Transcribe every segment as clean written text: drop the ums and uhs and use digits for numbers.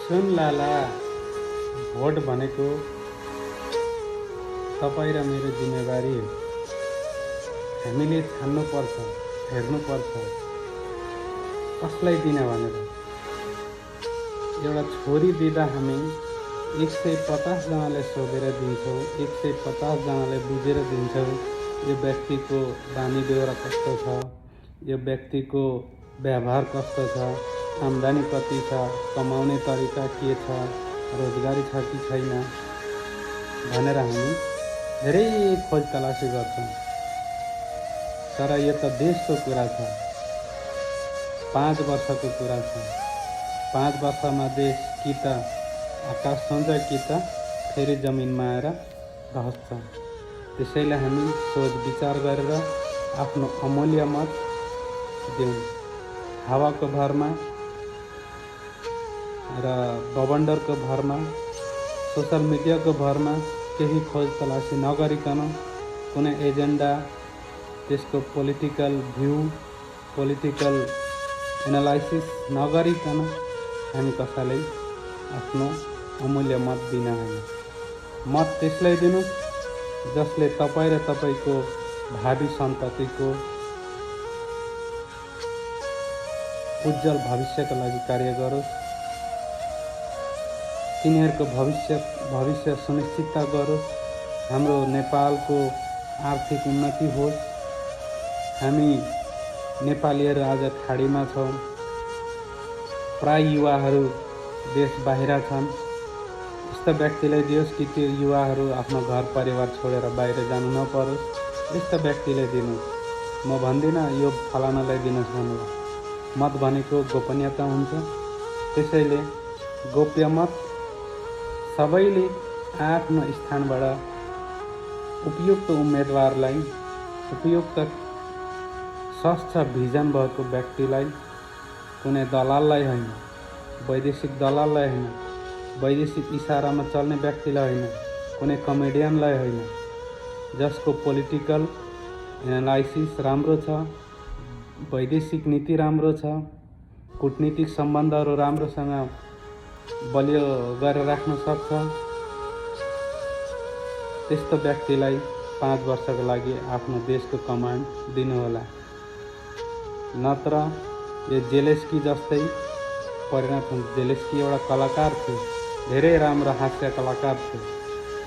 सुन लाला, vote भनेको तपाईँ र मेरो जिम्मेवारी हो। हामीले छान्नुपर्छ, हेर्नुपर्छ कसलाई दिन भनेर। एउटा छोरी दिँदा हामी 150 जनाले सोधेर दिन्छौँ, 150 जनाले बुझेर दिन्छौँ यो व्यक्तिको बानी बेहोरा कस्तो छ, यो व्यक्तिको व्यवहार कस्तो छ, आम्दानी कति छ, कमाउने तरिका के छ, रोजगारी छ कि छैन भनेर हामी धेरै खोज तलासी गर्छौँ। तर यो त देशको कुरा छ, 5 वर्षको कुरा छ। 5 वर्षमा देश कि त आकाश छुन्छ कि त फेरि जमिनमा आएर रहन्छ। त्यसैले हामी सोच विचार गरेर आफ्नो अमूल्य मत दिउँ। हावाको भरमा र बवन्डरको भरमा, सोसल मिडियाको भरमा केही खोज तलासी नगरिकन, कुनै एजेन्डा, त्यसको पोलिटिकल भ्यू, पोलिटिकल एनालाइसिस नगरिकन हामी कसैलाई आफ्नो अमूल्य मत दिन होइन। मत त्यसलाई दिनु जसले तपाईँ र तपाईँको भावी सन्ततिको उज्जवल भविष्यका लागि कार्य गरोस्, तिनीहरूको भविष्य सुनिश्चितता गरोस्, हाम्रो नेपालको आर्थिक उन्नति होस्। हामी नेपालीहरू आज खाडीमा छौँ, प्राय युवाहरू देश बाहिर छन्। यस्ता व्यक्तिलाई दियोस् कि त्यो युवाहरू आफ्नो घर परिवार छोडेर बाहिर जानु नपरोस्, यस्ता व्यक्तिलाई दिनु। म भन्दिनँ यो फलानालाई दिनुहोस् भनेर। मत भनेको गोपनीयता हुन्छ। त्यसैले गोप्य मत सबैले आफ्नो स्थानबाट उपयुक्त उम्मेदवारलाई, उपयुक्त स्वस्थ भिजन भएको व्यक्तिलाई, कुनै दलाललाई होइन, वैदेशिक दलाललाई होइन, वैदेशिक इसारामा चल्ने व्यक्तिलाई होइन, कुनै कमेडियनलाई होइन, जसको पोलिटिकल एनालाइसिस राम्रो छ, वैदेशिक नीति राम्रो छ, कूटनीतिक सम्बन्धहरू राम्रोसँग बलियो गरेर राख्न सक्छ, त्यस्तो व्यक्तिलाई 5 वर्षको लागि आफ्नो देशको कमान्ड दिनुहोला। नत्र यो जेलेस्की जस्तै परिणत हुन्छ। जेलेस्की एउटा कलाकार थियो, धेरै राम्रो हास्य कलाकार थियो।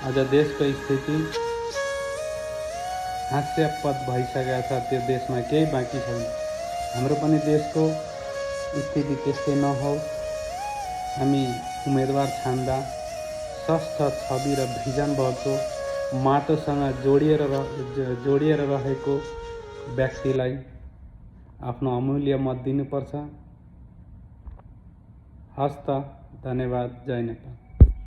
आज देशको स्थिति हास्यास्पद भइसकेको छ, त्यो देशमा केही बाँकी छैन। हाम्रो पनि देशको स्थिति त्यस्तै नहोस्। हामी उम्मेदवार छान्दा स्वस्थ छवि र भिजन भएको, माटोसँग जोडिएर रहेको व्यक्तिलाई आफ्नो अमूल्य मत दिनुपर्छ। हस्त, धन्यवाद। जय नेपाल।